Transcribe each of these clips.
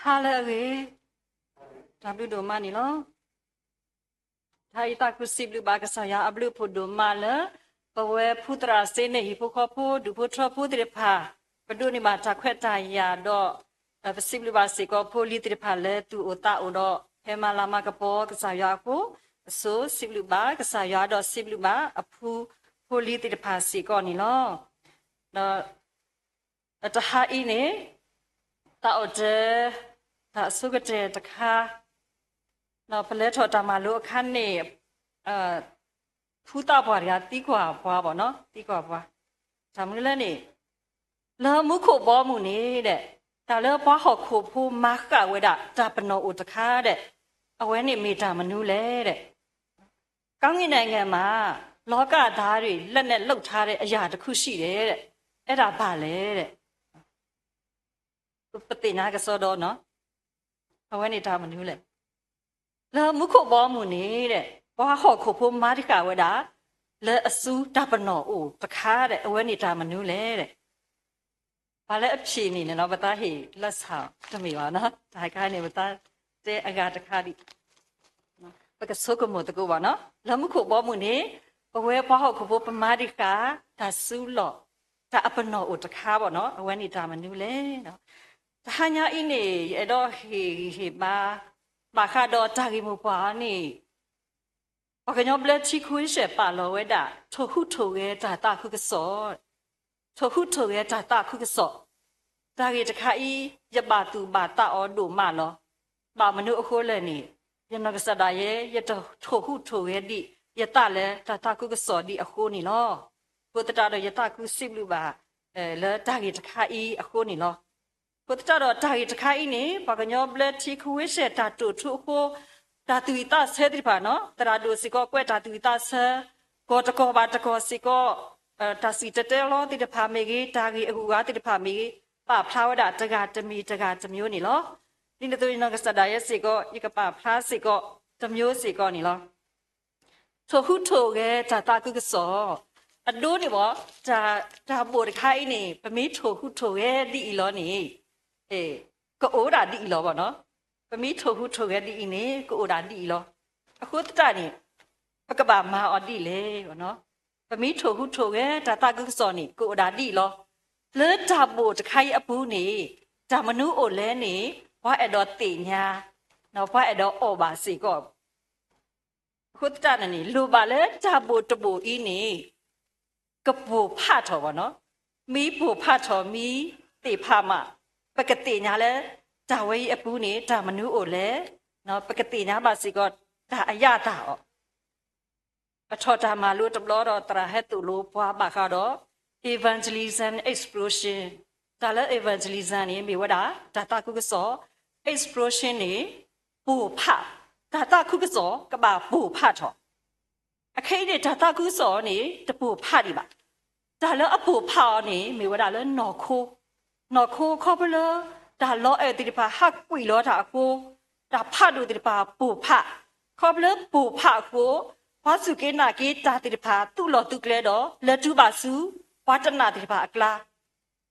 ဟါလၢအဂ့ၤ, တၢ်ဘျုးဒိၣ်မးန့ၣ်လီၤ. တဟါအံၤသးခုစံးဘျုးဘၣ်ကစၢ်ယွၤအဘျုးအဖှိၣ်ဒိၣ်မးလၢ ပဝဲဖုသရၣ်စ့န့ၣ်ဟံၣ်ဖိဃီဖိဒူၣ်ဖိထၢဖိသ့ၣ်တဖၣ် ပဒိးန့ၢ်ဘၣ်တၢ်ခွဲးတၢ်ယာ်ဒီး ပစံးဘျုးဘၣ်စ့ၢ်ကီးဖိလံၤသ့ၣ်တဖၣ်လၢသူၣ်အိၣ်သးအိၣ်ဒီးဟဲမၤလၤမၤကပီၤကစၢ်ယွၤအဃိ, အဆိစံးဘျုးဘၣ်ကစၢ်ယွၤဒီးစံးဘျုးဘၣ်အဖုဖိလံၤသ့ၣ်တဖၣ်စ့ၢ်ကီးန့ၣ်လီၤ. ဒီး တဟါအံၤန့ၣ် သးအိၣ်တ တၢ်အဆိကတၢၢ်တခါ, ဒီးပလဲၤထီၣ်တၢ်မၤလိအခါန့ၣ် ဖုသးပှၢ်တဂၤသံကွၢ်ပှၤဘၣ်နီၤ, သံကွၢ်ပှၤ, တၢ်မနုၤလဲၣ်န့ၣ်, လၢမူခိၣ်ဘီမုၢ်န့ၣ်ဒီး တၢ်လၢပှၤဟီၣ်ခိၣ်ဖိမၤဃာ်ဝဲဒၣ်တၢ်ပနီၣ်အိၣ်တခါဒီး အဝဲန့ၣ်မ့ၢ်တၢ်မနုၤလဲၣ်ဒီး ကောင်းကင်နိုင်ငံမှာ လောကသားတွေလက်နဲ့လုပ်ထားတဲ့အရာတစ်ခုရှိတယ်တဲ့။ အဲ့ဒါဘာလဲတဲ့။ ပသ့ၣ်ညါကစီဒီနီၤ, အဝဲန့ၣ်တၢ်မနုၤလဲၣ်. လၢမူခိၣ်ဘီမုၢ်န့ၣ်ဒီး ပှၤဟီၣ်ခိၣ်ဖိမၤတဃာ်ဝဲဒၣ် လၢအစုတၢ်ပနီၣ်အိၣ်တခါဒီး အဝဲန့ၣ်တၢ်မနုၤလဲၣ်ဒီး ပှၤလၢအဖြေန့ၣ်နီၤ ပသးဟ့ၣ်လၢဆၣ်တမ့ၢ်ဘၣ်နီၤ, တၢ်ခါန့ၣ် ပသးတဲအဂၤတခါဒံး, ပကဆိကမိၣ်သကိးဘၣ်နီၤ. လၢမူခိၣ်ဘီမုၢ်န့ၣ် ပဝဲပှၤဟီၣ်ခိၣ်ဖိပမၤတဃာ် တၢ်စုလီၢ် တၢ်အပနီၣ်အိၣ်တခါဘၣ်နီၤ, အဝဲန့ၣ်တၢ်မနုၤလဲၣ်. တဟါညါအံၤန့ၣ် ယအဲၣ်ဒိးဟ့ၣ်ဂံၢ်ဟ့ၣ်ဘါ ဘၣ်ဃးဒီးတၢ်ဂ့ၢ်မိၢ်ပှၢ်အီၤန့ၣ် ပှၤကညီဘျၢထံခဝ့ၡၢၣ်ပာ်လီၤဝဲဒၣ် ထိၣ်ဟူးထိၣ်ဂဲၤတၢ်သးခုကစီၣ်, ထိၣ်ဟူးထိၣ်ဂဲၤတၢ်သးခုကစီၣ်, တၢ်ဂ့ၢ်တခါအံၤ ယဘၣ်သူၣ်ဘၣ်သးအီၤဒိၣ်မးလီၤ. ဘၣ်မနုၤအဃိလဲၣ်န့ၣ် ယနီၢ်ကစၢ်ဒၣ်ယဲ ယတထိၣ်ဟူးထိၣ်ဂဲၤဒံး ယသးလၢတၢ်သးခုကစီၣ်ဒံးအဃိန့ၣ်လီၤ. အဃိသတးဒီးယသးခုစံးဘျုးဘၣ် လၢတၢ်ဂ့ၢ်တခါအံၤအဃိန့ၣ်လီၤ. အဃိသတးဒီးတၢ်ဂ့ၢ်တခါအံၤန့ၣ် ပှၤကညီဘျၢထံခဝ့ၡၢၣ်တၢ်တိာ်ထူအဃိ တၢ်သူၣ်ဝံၣ်သးဆၢသ့ၣ်တဖၣ်နီၤ, သရၣ်ဒိၣ်စ့ၢ်ကီးကွဲးတၢ်သူၣ်ဝံၣ်သးဆၢ, ကီၢ်တကီၢ်ဘၣ်တကီၢ်စ့ၢ်ကီး တၢ်စံၣ်တဲၤတဲလီၤသ့ၣ်တဖၣ်မ့ၢ်ဂ့ၤ, တၢ်ဂ့ၢ်အဂုၤအဂၤသ့ၣ်တဖၣ်မ့ၢ်ဂ့ၤ, ပာ်ဖျါဝဲဒၣ်တဂၤတမံၤတဂၤတမျိုးန့ၣ်လီၤ. ဒ်န့ၣ်အသိးယနီၢ်ကစၢ်ဒၣ်ယဲစ့ၢ်ကီး ယကပာ်ဖျါစ့ၢ်ကီးတမျိုးစ့ၢ်ကီးန့ၣ်လီၤ. ထိၣ်ဟူးထိၣ်ဂဲၤတၢ်သးခုကစီၣ်, အဒိန့ၣ်ဘၣ်, တၢ်ဘိၣ်တခါအံၤန့ၣ် ပမ့ၢ်ထိၣ်ဟူးထိၣ်ဂဲၤဒ်အံၤလီၤန့ၣ် ကအိၣ်ဒၣ်ဒ်အံၤလီၤဘၣ်နီၤ. ပမ့ၢ်ထိၣ်ဟူးထိၣ်ဂဲၤဒ်အံၤန့ၣ် ကအိၣ်ဒၣ်ဒ်အံၤလီၤ. အဃိသတးန့ၣ် ပကဘၣ်မၤအီၤဒ်လဲၣ်ဘၣ်နီၤ. ပမ့ၢ်ထိၣ်ဟူးထိၣ်ဂဲၤတၢ်သးခုကစီၣ်န့ၣ် ကအိၣ်ဒၣ်ဒ်အံၤလီၤ. လၢတၢ်ဘိၣ်တခါအံၤအပူၤန့ၣ် တၢ်မနုၤအိၣ်လဲၣ်န့ၣ် ပှၤအဲၣ်ဒိးသ့ၣ်ညါ, ပှၤအဲၣ်ဒိးအီၣ်ဘၣ်စ့ၢ်ကီး အဃိသတးန့ၣ် လိၣ်ဘၣ်လၢတၢ်ဘိၣ်တဘိၣ်အံၤန့ၣ် ကပိၢ်ဖးထီၣ်ဘၣ်နီၤ. မ့ၢ်ပိၢ်ဖးထီၣ်မ့ၢ်သ့ၣ်ဖးမး ပကသ့ၣ်ညါလၢ တၢ်ဝဲအံၤအပူၤန့ၣ် တၢ်မနုၤအိၣ်လဲၣ်, ပကသ့ၣ်ညါဘၣ်စ့ၢ်ကီး တၢ်အယၣ်တၢ်အီၣ် ပထီၣ်တၢ်မၤလိတဘျီဒီး သရၣ်ဟဲသိၣ်လိပှၤဘၣ်ဃးဒီး evangelism explosion, တၢ်လၢ evangelism န့ၣ် မ့ၢ်ဝဲဒၣ် တၢ်သးခုကစီၣ်, explosion န့ၣ် ပိၢ်ဖး, တၢ်သးခုကစီၣ်ကဘၣ်ပိၢ်ဖးထီၣ်. အခဲအံၤန့ၣ် တၢ်သးခုကစီၣ်န့ၣ် တပိၢ်ဖးဒံးဘၣ်. တၢ်လၢအပိၢ်ဖးအီၤန့ၣ် မ့ၢ်ဝဲဒၣ်လၢနီၢ်ခိ, နီၢ်ခိခီဖျိလၢ တၢ်လီၤအဲၣ်သ့ၣ်တဖၣ်ဟးကွံာ်လီၤတၢ်အဃိ, တၢ်ဖးဒိၣ်သ့ၣ်တဖၣ်ပိၢ်ဖး, ခီဖျိပိၢ်ဖးအဃိ, ပှၤစူၢ်က့ၤနာ်က့ၤတၢ်သ့ၣ်တဖၣ် သူၣ်လီၤသုးကျဲဒီး လဲၤတုၤဘၣ်ဆူ ပှၤတနာ်သ့ၣ်တဖၣ်အကျါ,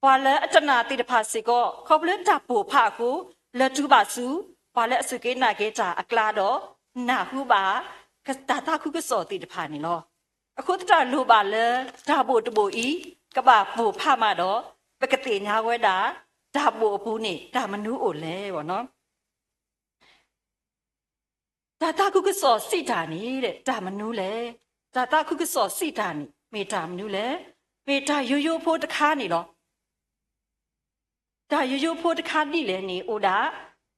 ပှၤလၢအတနာ်သ့ၣ်တဖၣ်စ့ၢ်ကီး ခီဖျိတၢ်ပိၢ်ဖးအဃိ လဲၤတုၤဘၣ်ဆူ ပှၤလၢအစူၢ်က့ၤနာ်က့ၤတၢ်အကျါဒီး နၢ်ဟူဘၣ် တၢ်သးခုကစီၣ်သ့ၣ်တဖၣ်န့ၣ်လီၤ. အဃိသတးလိၣ်ဘၣ်လၢ တၢ်ဘိၣ်တဘိၣ်အံၤ ကဘၣ်ပိၢ်ဖးမးဒီး ပကသ့ၣ်ညါဝဲဒၣ် တၢ်ဘိၣ်အပူၤန့ၣ် တၢ်မနုၤအိၣ်လဲၣ်ဘၣ်နီၤ. တၢ်သးခုကစီၣ်စံးတၢ်န့ၣ် တၢ်မနုၤလဲၣ်. တၢ်သးခုကစီၣ်စံးတၢ်န့ၣ် မ့ၢ်တၢ်မနုၤလဲၣ်. မ့ၢ်တၢ်ယိယိဖိတခါန့ၣ်လီၤ. တၢ်ယိယိဖိတခါဒ်လဲၣ်န့ၣ် အိၣ်ဒၣ်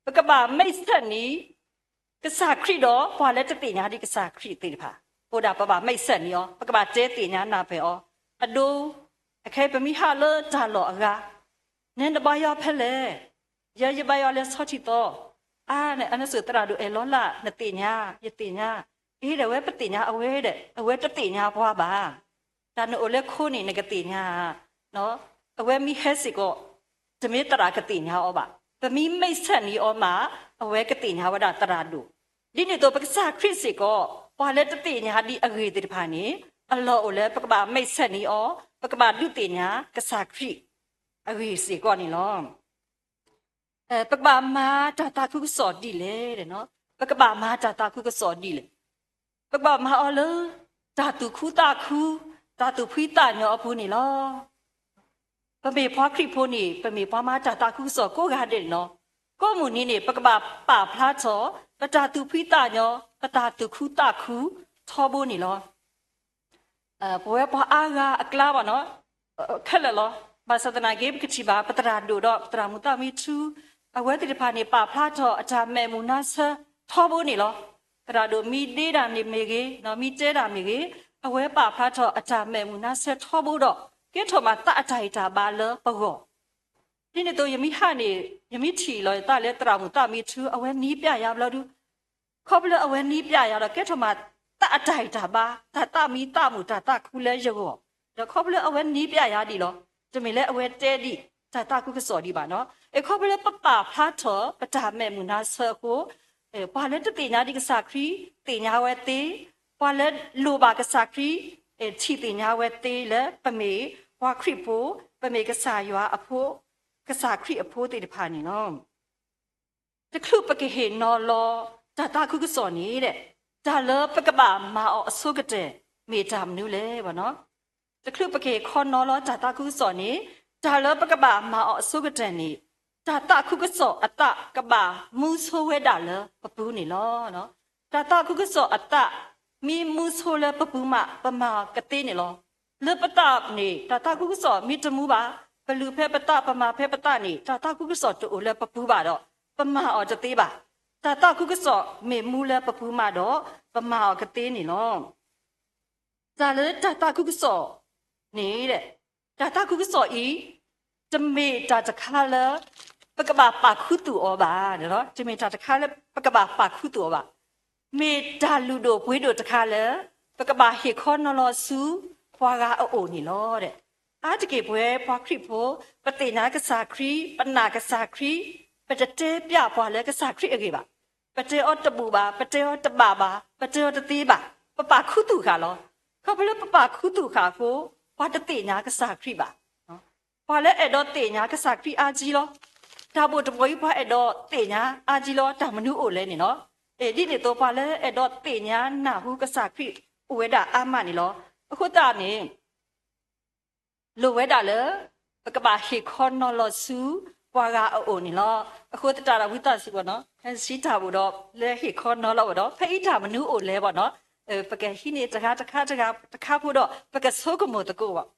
ပကဘၣ်မဲာ်ဆှးန့ၢ် ကစၢ်ခရံာ်ဒီး ပှၤလၢတသ့ၣ်ညါဒံးကစၢ်ခရံာ်သ့ၣ်တဖၣ် အိၣ်ဒၣ်ပဘၣ်မဲာ်ဆှးန့ၢ်အီၤ, ပကဘၣ်တဲသ့ၣ်ညါနၢ်ပၢၢ်အီၤ. အဒိ အခဲအံၤပမ့ၢ်ဟးလၢတၢ်လီၢ်အဂၤ နဲနဘါယွၤဖဲလဲၣ်, ယဲ ယဘါယွၤလၢဆီထံသီ, အါန့ၣ် အန့ၣ်စ့ၢ်သရၣ်ဒိၣ်အဲၣ်လီၤလၢ် နသ့ၣ်ညါ ယသ့ၣ်ညါ, အ့ဒီး အဝဲပသ့ၣ်ညါအဝဲဒီး အဝဲတသ့ၣ်ညါပှၤဘၣ်. တၢ်နအိၣ်လၢခိန့ၣ် နကသ့ၣ်ညါ အဝဲမ့ၢ်ဟဲစ့ၢ်ကီး တမ့ၢ်သရၣ်ကသ့ၣ်ညါအီၤဘၣ်. ပမ့ၢ်မဲာ်ဆှးန့ၢ်အီၤမး အဝဲကသ့ၣ်ညါဝဲဒၣ်သရၣ်ဒိၣ်. ဒ်န့ၣ်အသိး ပကစၢ်ခရံာ်စ့ၢ်ကီး ပှၤလၢတသ့ၣ်ညါဒံးအဂ့ၢ်သ့ၣ်တဖၣ်န့ၣ် အလီၢ်အိၣ်လၢပကဘၣ်မဲာ်ဆှးန့ၢ်အီၤ, ပကဘၣ်ဒုးသ့ၣ်ညါကစၢ်ခရံာ်အဂ့ၢ်စ့ၢ်ကီးန့ၣ်လီၤ. ပကဘၣ်မၤတၢ်သးခုကစီၣ်ဒ်လဲၣ်, ပကဘၣ်မၤတၢ်သးခုကစီၣ်ဒ်လဲၣ်. ပကဘၣ်မၤအီၤလၢ တၢ်သူၣ်ခုသးခု, တၢ်သူၣ်ဖှံသးညီအပူၤန့ၣ်လီၤ. ပမ့ၢ်ပှၤခရံာ်ဖိန့ၣ် ပမ့ၢ်ပှၤမၤတၢ်သးခုကစီၣ်ကိးဂၤဒဲးန့ၣ်လီၤ. ကိးမုၢ်နံၤန့ၣ် ပကဘၣ်ပာ်ဖျါထီၣ် ပတၢ်သူၣ်ဖှံသးညီ, ပတၢ်သူၣ်ခုသးခုထီဘိန့ၣ်လီၤ. ပဝဲပှၤအါဂၤအကျါဘၣ်နီၤ, ခဲလၢာ်လီၤ. ဘၣ်ဆၣ်သနာ်က့ ပကထံၣ်ဘၣ် ပသရၣ်ဒိၣ်ဒီးပသရၣ်မုၣ်သးမံထူ အဝဲသ့ၣ်တဖၣ်န့ၣ် ပာ်ဖျါထီၣ်အတၢ်မဲာ်မုာ်နါဆၢထီဘိန့ၣ်လီၤ. သရၣ်ဒိၣ်မ့ၢ်ဒ့တၢ်န့ၣ်မ့ၢ်ဂ့ၤ, မ့ၢ်တဲတၢ်မ့ၢ်ဂ့ၤ, အဝဲပာ်ဖျါထီၣ်အတၢ်မဲာ်မုာ်နါဆၢထီဘိဒီး ကဲထီၣ်မးသးအတၢ်ဂံၢ်တၢ်ဘါလၢပဂီၢ် ဒ်န့ၣ်အသိး ယမ့ၢ်ဟးန့ၣ် ယမ့ၢ်ထံၣ်လီၤယသးလၢသရၣ်မုၣ်သးမံထူ အဝဲနံၤပျၢ်ယၤဘျီဒု ခီဖျိလၢအဝဲနံၤပျၢ်ယၤဒီး ကဲထီၣ်မးသးအတၢ်ဂံၢ်တၢ်ဘါ တၢ်သးမံသးမုာ်တၢ်သးခုလၢယဂီၢ်, ဒီးခီဖျိလၢအဝဲနံၤပျၢ်ယၤဒ်လီၤ. တမ့ၢ်လၢအဝဲတဲဒ်တၢ်သးခုကစီၣ်ဒံးဘၣ်နီၤ. အခီဖျိလၢပပာ်ဖျါထီၣ်ပတၢ်မဲာ်မုာ်နါဆၢအဃိ ပှၤလၢတသ့ၣ်ညါဒံးကစၢ်ခရံာ် သ့ၣ်ညါဝဲသ့, ပှၤလၢလိၣ်ဘၣ်ကစၢ်ခရံာ် ထံၣ်သ့ၣ်ညါဝဲသ့လၢပမ့ၢ်ပှၤခရံာ်ဖိ, ပမ့ၢ်ကစၢ်ယွၤအဖိ, ကစၢ်ခရံာ်အဖိသ့ၣ်တဖၣ်န့ၣ်လီၤ. တချုးပကဟ့ၣ်နီၤလီၤတၢ်သးခုကစီၣ်န့ၣ် တၢ်လၢပကဘၣ်မၤအီၤအဆိကတၢၢ် မ့ၢ်တၢ်မနုၤလဲၣ်ဘၣ်နီၤ. တချုးပကဟ့ၣ်ခီနီၤလီၤတၢ်သးခုကစီၣ်န့ၣ် တၢ်လၢပကဘၣ်မၤအီၤအဆိကတၢၢ်န့ၣ် တၢ်သးခုကစီၣ်အသးကဘၣ်မူဆိဝဲဒၣ်လၢပပူၤန့ၣ်လီၤ. တၢ်သးခုကစီၣ်အသး မ့ၢ်မူဆိလၢပပူၤမး ပမၤအီၤကသ့န့ၣ်လီၤ. လၢပသးန့ၣ် တၢ်သးခုကစီၣ်မ့ၢ်တမူဘၣ်, ပလူၤဖဲပသး ပမၤဖဲပသးန့ၣ် တၢ်သးခုကစီၣ်တအိၣ်လၢပပူၤဘၣ်ဒီး ပမၤအီၤတသ့ဘၣ်. တၢ်သးခုကစီၣ်မ့ၢ်မူလၢပပူၤမးဒီး ပမၤအီၤကသ့န့ၣ်လီၤ. တၢ်လၢတၢ်သးခုကစီၣ်န့ၣ် တၢ်သးခုကစီၣ်အံၤ တမ့ၢ်တၢ်တခါလၢ ပကဘၣ်ပာ်ခူသူၣ်အီၤဘၣ်, တမ့ၢ်တၢ်တခါလၢပကဘၣ်ပာ်ခူသူၣ်အီၤဘၣ်. မ့ၢ်တၢ်လုၢ်ဒိၣ်ပှ့ၤဒိၣ်တခါလၢ ပကဘၣ်ဟ့ၣ်ခီနီၤလီၤဆူပှၤဂၤအအိၣ်န့ၣ်လီၤ. အါတက့ၢ်ပဝဲပှၤခရံာ်ဖိ ပသ့ၣ်ညါကစၢ်ခရံာ်, ပနာ်ကစၢ်ခရံာ်, ပတတဲပျးပှၤလၢကစၢ်ခရံာ်အဂ့ၢ်ဘၣ်. ပတဲအီၤတဘူၣ်ဘၣ်, ပတဲအီၤတဘၣ်ဘၣ်, ပတဲအီၤတသ့ဘၣ်, ပပာ်ခူသူၣ်ဃာ်လီၤ. ခီဖျိလၢပပာ်ခူသူၣ်ဃာ်အဃိ ပှၤတသ့ၣ်ညါကစၢ်ခရံာ်ဘၣ်. ပှၤလၢအဲၣ်ဒိးသ့ၣ်ညါကစၢ်ခရံာ်အါကံလီၤ. တၢ်ဘိၣ်တဘိၣ်အံၤ ပှၤအဲၣ်ဒိးသ့ၣ်ညါအါကံလီၤ တၢ်မနုၤအိၣ်လဲၣ်န့ၣ်လီၤ. ဒ်န့ၣ်အသိး ပှၤလၢအဲၣ်ဒိးသ့ၣ်ညါနၢ်ဟူကစၢ်ခရံာ်အိၣ်ဝဲဒၣ်အါမးန့ၣ်လီၤ. အဃိသတးန့ၣ် လိၣ်ဝဲဒၣ်လၢ ပကဘၣ်ဟ့ၣ်ခီနီၤလီၤဆူ ပှၤဂၤအအိၣ်န့ၣ်လီၤ. အဃိသတးဒီးဝံသးစူၤဘၣ်နီၤ ဟဲစံးတၢ်ဘိၣ်ဒီး လၢဟ့ၣ်ခီနီၤလီၤဘၣ်ဒီး ဖဲအံၤတၢ်မနုၤအိၣ်လဲၣ်ဘၣ်နီၤ ပကဟံးန့ၢ်တဂၤတခါတဂၤတခါဖိဒီး ပကဆိကမိၣ်သကိးဘၣ်.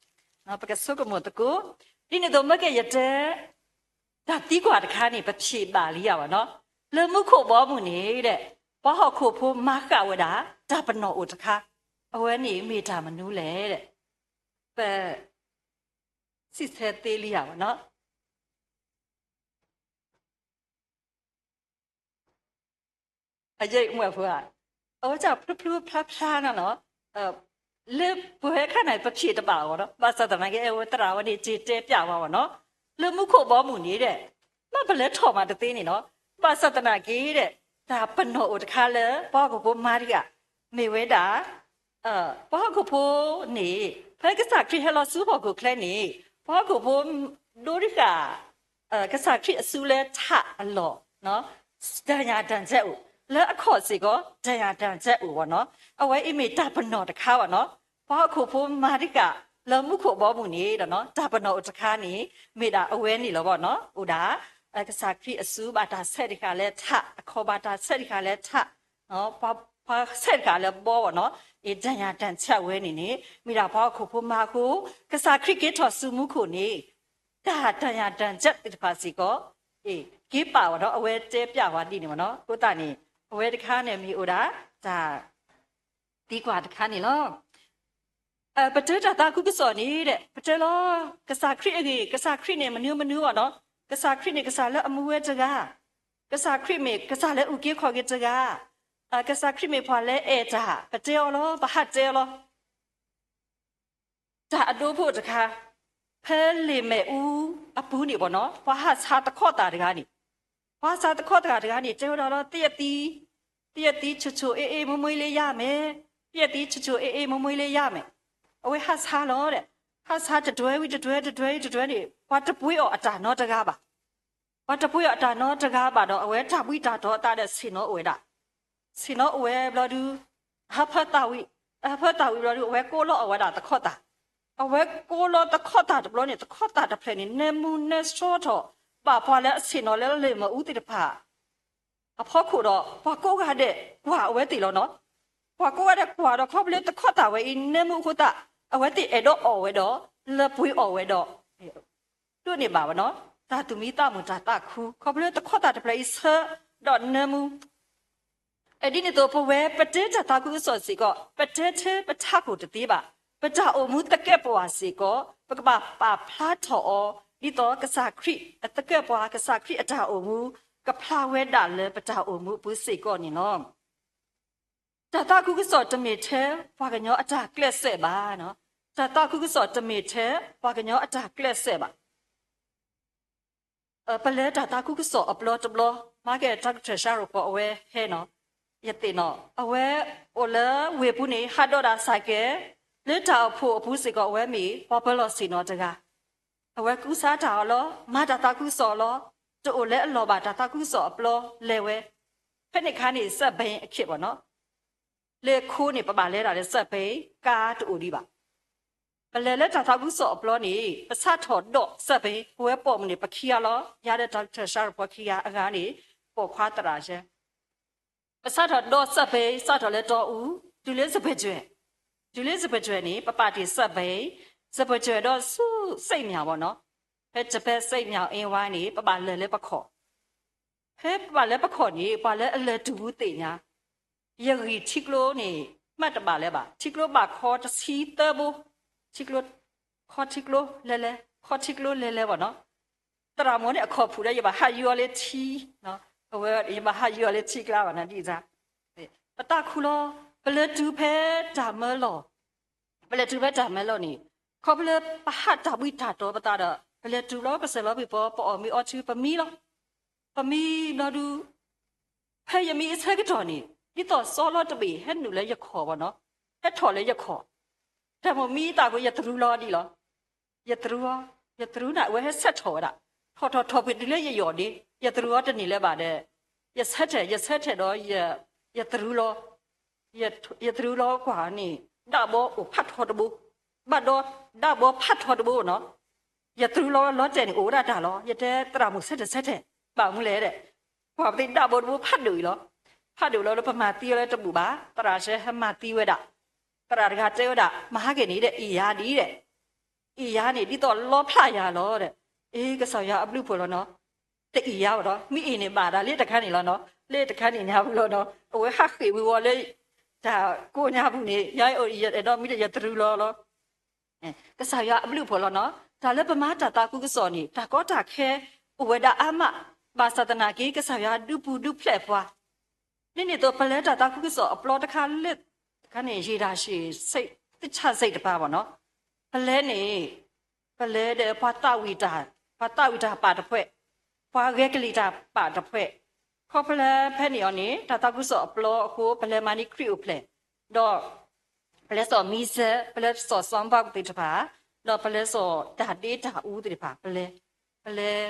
ပကဆိကမိၣ်သကိး ဒ်န့ၣ်အသိးမ့ၢ်က့ၤယတဲ တၢ်သံကွၢ်တခါန့ၣ် ပဖံးဘၣ်လံဧါဘၣ်နီၤ လၢမူခိၣ်ဘီမုၢ်န့ၣ်ဒီး ပှၤဟီၣ်ခိၣ်ဖိမၤဃာ်ဝဲဒၣ် တၢ်ပနီၣ်အိၣ်တခါ အဝဲန့ၣ်မ့ၢ်တၢ်မနုၤလဲၣ်ဒီး ပ စံးဆၢသ့လံဧါဘၣ်နီၤ အယဲၢ်မုၢ်အဖိဧါ အဝဲဒၣ်ဖျိဖျိဖျါဖျါနီၤနီၤ လၢပဝဲခါန့ၣ် ပဖံးတဘၣ်အီၤဘၣ်နီၤ ဘၣ်ဆၣ်သနာ်က့ အဝဲသရၣ်ဝဲန့ၣ် စံးတဲပျးဝဲဘၣ်နီၤ လၢမူခိၣ်ဘီမုၢ်န့ၣ်ဒီး မ့ၢ်ပလဲၤထီၣ်မးတသ့န့ၣ်နီၤ ဘၣ်ဆၣ်သနာ်က့ဒီး တၢ်ပနီၣ်အိၣ်တခါလၢ ပှၤဟီၣ်ခိၣ်ဖိမၤတဂၤ မ့ၢ်ဝဲဒၣ် ပှၤဟီၣ်ခိၣ်ဖိန့ၣ် ဖဲကစၢ်ခရံာ်ဟဲလီၤဆူဟီၣ်ခိၣ်ချၢန့ၣ် ပှၤဟီၣ်ခိၣ်ဖိဒိတဂၤ ကစၢ်ခရံာ်အစုလၢထးအလီၢ် ဒဏ်ရာဒဏ်ချက်အိၣ် လၢအခီၣ်စ့ၢ်ကီး ဒဏ်ရာဒဏ်ချက်အိၣ်ဘၣ်နီၤ အဝဲအံၤမ့ၢ်တၢ်ပနီၣ်တခါဘၣ်နီၤ ပှၤဟီၣ်ခိၣ်ဖိမၤတဂၤ လၢမူခိၣ်ဘီမုၢ်န့ၣ်ဒီး တၢ်ပနီၣ်အိၣ်တခါန့ၣ် မ့ၢ်ဒၣ်အဝဲန့ၣ်လီၤဘၣ်နီၤ အိၣ်ဒၣ် ကစၢ်ခရံာ်အစုဘၣ်တၢ်ဆဲးတဃာ်လၢထး အခီၣ်ဘၣ်တၢ်ဆဲးတဃာ်လၢထး ပှၤဆဲးတဃာ်လၢဘီဘၣ်နီၤ အ ဒဏ်ရာဒဏ်ချက် အဝဲန့ၣ်န့ၣ် မ့ၢ်ဒၣ်ပှၤဟီၣ်ခိၣ်ဖိမၤအဃိ ကစၢ်ခရံာ်က့ၤထီၣ်ဆူမူခိၣ်န့ၣ် တၢ် ဒဏ်ရာဒဏ်ချက် သ့ၣ်တဖၣ်စ့ၢ်ကီး က့ၤပာ်ဝဲဒီး အဝဲတဲပျးဝဲဒ်န့ၣ်ဘၣ်နီၤ အဃိသတးန့ၣ် အဝဲတခါန့ၣ်မ့ၢ်အိၣ်ဒၣ် တၢ်သံကွၢ်တခါန့ၣ်လီၤ. ပတဲတၢ်သးခုကစီၣ်န့ၣ်ဒီး ပတဲလီၤ ကစၢ်ခရံာ်အဂ့ၢ် ကစၢ်ခရံာ်န့ၣ်မနုၤမနုၤဘၣ်နီၤ ကစၢ်ခရံာ်န့ၣ် ကစၢ်လၢအမူဝဲတဂၤ ကစၢ်ခရံာ်မ့ၢ်ကစၢ်လၢအအုၣ်က့ၤခီၣ်က့ၤတဂၤ ကစၢ်ခရံာ်မ့ၢ်ပှၤလၢအဲၣ်တၢ် ပတဲအီၤလီၤ ပဟးတဲအီၤလီၤ တၢ်အဒိဖိတခါ ဖဲလ့ၣ်မဲာ်အူအပူၤန့ၣ်ဘၣ်နီၤ ပှၤဟးဆါတခီသၣ်တဂၤန့ၣ် ပှၤဟးဆါတခီသၣ်တဂၤန့ၣ် တဲဝဲဒၣ်လီၤ သ့ၣ်အသံ သ့ၣ်အသံ ချိုချိုအေးအေးမွေးမွေးလေးရမယ် သ့ၣ်အသံ ချိုချိုအေးအေးမွေးမွေးလေးရမယ် အဝဲဟးဆါလီၤဒီး ဟးဆါတဒွဲဝံၤတဒွဲ တဒွဲဝံၤတဒွဲန့ၣ် ပှၤတပှ့ၤအီၤအတၢ်နီတဂၤဘၣ် ပှၤတပှ့ၤအီၤတၢ်နီတဂၤဘၣ်ဒီး အဝဲတၢ်ဘှံးတၢ်တီၤအသးဒီးဆ့ၣ်နီၤအိၣ်ဝဲဒၣ်. ဆ့ၣ်နီၤအိၣ်ဝဲဘျီဒုး အဟၢဖၢသၣ်ဝံၤ, အဟၢဖၢသၣ်ဝံၤဘျီဒုး အဝဲကိးလီၤအီၣ်ဝဲဒၣ်သခီသၣ်. အဝဲကိးလီၤသခီသၣ်တဘျီန့ၣ် သခီသၣ်တဖျၢၣ်န့ၣ် နၢမူနၢဆှီထီၣ် ဘၣ်ပှၤလၢအဆ့ၣ်နီၤလၢလ့ၣ်မ့ၣ်အူသ့ၣ်တဖၣ် အဖီခိၣ်ဒီး ပှၤကိးဂၤဒဲးကွၢ်အဝဲသ့ၣ်လီၤနီၤ. ပှၤကိးဂၤဒဲးကွၢ်ဒီး ခီဖျိသခီသၣ်ဝဲအံၤ နၢမူအဃိသတး အဝဲသ့ၣ်အဲၣ်ဒိးအီၣ်ဝဲဒီး လၢပှ့ၤအီၣ်ဝဲဒီး ဒိးန့ၢ်ဘၣ်ဝဲနီၤ တၢ်သူၣ်မံသးမုာ်တၢ်သးခု ခီဖျိသခီသၣ်တဖျၢၣ်အံၤဆၢဒီးနၢမူ ဒ်န့ၣ်အသိး ပဝဲပတဲတၢ်သးခုကစီၣ်စ့ၢ်ကီး ပတဲထဲပထးခိၣ်တသ့ဘၣ်. ပတၢ်အိၣ်မူသကဲာ်ပဝးစ့ၢ်ကီး ပကဘၣ်ပာ်ဖျါထီၣ်အီၤ ဒ်သိးကစၢ်ခရံာ်အသကဲာ်ပဝး ကစၢ်ခရံာ်အတၢ်အိၣ်မူ ကဖျါဝဲဒၣ်လၢပတၢ်အိၣ်မူအပူၤစ့ၢ်ကီးန့ၣ်လီၤ. တၢ်သးခုကစီၣ်တမ့ၢ်ထဲပှၤကညီအတၢ်ကျဲးစၢးဘၣ်. တၢ်သးခုကစီၣ်တမ့ၢ်ထဲပှၤကညီအတၢ်ကျဲးစၢးဘၣ်. ပလဲၤတၢ်သးခုကစီၣ်အပျီတဘျီ မၤကဲတၢ်ကထၢၣ်ရှါရိၤဖီအဝဲဟဲနီၤ ယသ့ၣ်နီၣ် အဝဲအိၣ်လၢဝ့ၢ်ပူၤန့ၣ် ဟးဒီးဒၣ်စၢ်ကဲ လၢတၢ်အိၣ်ဖှိၣ်အပူၤစ့ၢ်ကီး အဝဲမ့ၢ်ပှၤပၢၤလီၢ်ဆ့ၣ်နီၤတဂၤ အဝဲကူစါတၢ်အီၤလီၤ မၤတၢ်သးခုကစီၣ်အီၤလီၤ တအိၣ်လၢအလီၢ်ဘၣ် တၢ်သးခုကစီၣ်အပျီလဲၤဝဲ ဖဲန့ၣ်အခါန့ၣ် စဲးဘ့ၣ်အခ့အပှၤနီၤ လၢခိန့ၣ် ပဘၣ်လဲၤဒၣ်လၢစဲးဘ့ၣ် ကါတအိၣ်ဒံးဘၣ် ပလဲၤလၢတၢ်သးခုကစီၣ်အပျီန့ၣ် ပစးထီၣ်ဒီးစဲးဘ့ၣ် ပဝဲပိာ်မုၣ်န့ၣ် ပခံဂၤလီၤ ယၤဒီးတၢ်ကထၢၣ်ရှါရိၤဖီခံဂၤအဂၤန့ၣ် ပိာ်ခွါသရၣ်ဆၢ ပစးထီၣ်ဒီးစဲးဘ့ၣ် စးထီၣ်လၢတီအူ တုၤလၢစပၢၢ်တၢၢ် တုၤလၢစပၢၢ်တၢၢ်န့ၣ် ပပာ်တ့ၢ်စဲးဘ့ၣ် စပၢၢ်တၢၢ်ဒီးဆူစ့ၣ်မၠၣ်ဘၣ်နီၤ ဖဲတပဲစ့ၣ်မၠၣ်အ့ဝါန့ၣ် ပဘၣ်လၢာ်လၢပခီၣ် ဖဲပဘၣ်လၢပခီၣ်န့ၣ် ပှၤလၢအလၢာ်တူၢ်ပူၤသ့ၣ်ညါ ယဂံၢ်ထံကျိန့ၣ် မ့ၢ်တဘၣ်လၢၤဘၣ် ထံကျိဘၣ်ခီတဆံသၢဘိ ထံကျိ ခီထံကျိလဲၤလဲၤ ခီထံကျိလဲၤလဲၤဘၣ်နီၤ သရၣ်မိၢ်န့ၣ်အခီၣ်ဖူးဒီး ယဘၣ်ဟးယုၢ်အီၤလၢထံ အဝဲယဘၣ်ဟးယုၢ်အီၤလၢထံကျါဘၣ်နီၤ ဒ်အံၤ ပတၢ်ခူၣ်လီၤ ပလဲၤတုၤဖဲတၢ်မၢလီၢ် ပလဲၤတုၤဖဲတၢ်မၢလီၢ်န့ၣ် ခီဖျိပဟးတၢ်ဘှံးတၢ်တီၤပသးဒီး ပလဲၤတုၤလီၤ ပစဲးလီၤပံၤပီၤ ပအီၣ်မ့ၤအီထံ ပမံလီၤ ပမံဘျီဒုး ဖဲယမံအဆၢကတီၢ်န့ၣ် ဒ်သိးစီၤလီၤတဘ့ၣ် ဟဲနုာ်လၢယခီၣ်ဘၣ်နီၤ ဟဲထီၣ်လၢယခီၣ် တၢ်မိၣ်မံသးအဃိ ယတရူးလီၤဒ်လီၤ ယတရူးအီၤ ယတရူးန့ၣ် အဝဲဟဲဆဲးထီၣ်ဝဲဒၣ် ထီၣ်ထီၣ်ထီၣ်ဖဲတုၤလၢယယီၣ်ဒ့ ယတရူးအီၤတန့ၢ်လၢၤဘၣ်ဒီး ယဆဲးထဲး ယဆဲးထဲးဒီး ယတရူးလီၤ ယတရူးလီၤကွၢ်န့ၣ် ဒၣ်ဘီအိၣ်ဖးထီတဘိ ဘၣ်ဒီး ဒၣ်ဘီဖးထီတဘိနီၤ ယတရူးလီၤလီၤတဲာ်န့ၣ် အိၣ်ဝဲဒၣ်တၢ်လီၤ ယတဲသရၣ်မိၢ်ဆဲးထဲးဆဲးထဲး ဘၣ်မနုၤလဲၣ်ဒီး ကွၢ်ပသ့ၣ်ဒၣ်ဘီတဘိဖးဒိၣ်အံၤလီၤ ဖးဒိၣ်လီၤလၢပမၤသံအီၤ လၢတဘူၣ်ဘၣ် သရၣ်ဆဲးဟဲမၤသံဝဲဒၣ် သရၣ်တဂၤတဲဝဲဒၣ် မဟါက့ၤန့ၣ်ဒီး အ့ၣ်ယၤဒ်အံၤဒီး အ့ၣ်ယၤန့ၣ် ဒ်သိးလီဖျးယၤလီၤဒီး အ့ ကစၢ်ယွၤအဘျုးဖှိၣ်လီၤနီၤ တအ့ၣ်ယၤဘၣ်ဒီး မ့ၢ်အ့ၣ်န့ၣ်ဘၣ်ဒၣ်လၢတခါန့ၣ်လီၤနီၤ လၢတခါန့ၣ်ညါပူၤလီၤနီၤ အဝဲဟးဃ့ၢ်ဝံၤဝီၤလၢ တၢ်ကိးညါပူၤန့ၣ် ယၤအိၣ်ဒီးယတရူးလီၤလီၤ ကစၢ်ယွၤအဘျုးဖှိၣ်လီၤနီၤ တၢ်လၢပမၤတၢ်သးခုကစီၣ်န့ၣ် တၢ်ကီတၢ်ခဲအိၣ်ဝဲဒၣ်အါမး ဘၣ်ဆၣ်သနာ်က့ ကစၢ်ယွၤဒုးပူၤဒုးဖျဲးပှၤ ဒ်န့ၣ်အသိးပလဲၤတၢ်သးခုကစီၣ်အပျီတခါလၢ တခါန့ၣ် ရေတာရှည်စိတ် သစ္စာစိတ် တပၤဘၣ်နီၤ ပလဲၤန့ၣ် ပလဲၤဒီးပှၤသးဝံၣ်တၢ် ပှၤသးဝံၣ်တၢ်ပာ်တဖှဲး ပှၤဂဲၤကလံၤတၢ်ပာ်တဖှဲး ခီဖျိဖဲန့ၣ်အီၤန့ၣ် တၢ်သးခုကစီၣ်အပျီအဃိ ပလဲၤမၤန့ၢ်ခရံာ်အိၣ်ဖျဲၣ် ဒီး ပလဲၤစိာ်မံစဲး ပလဲၤစိာ် sound box သ့ၣ်တဖၣ် ဒီးပလဲၤစိာ်တၢ်ဒ့တၢ်အူသ့ၣ်တဖၣ် ပလဲၤ ပလဲၤ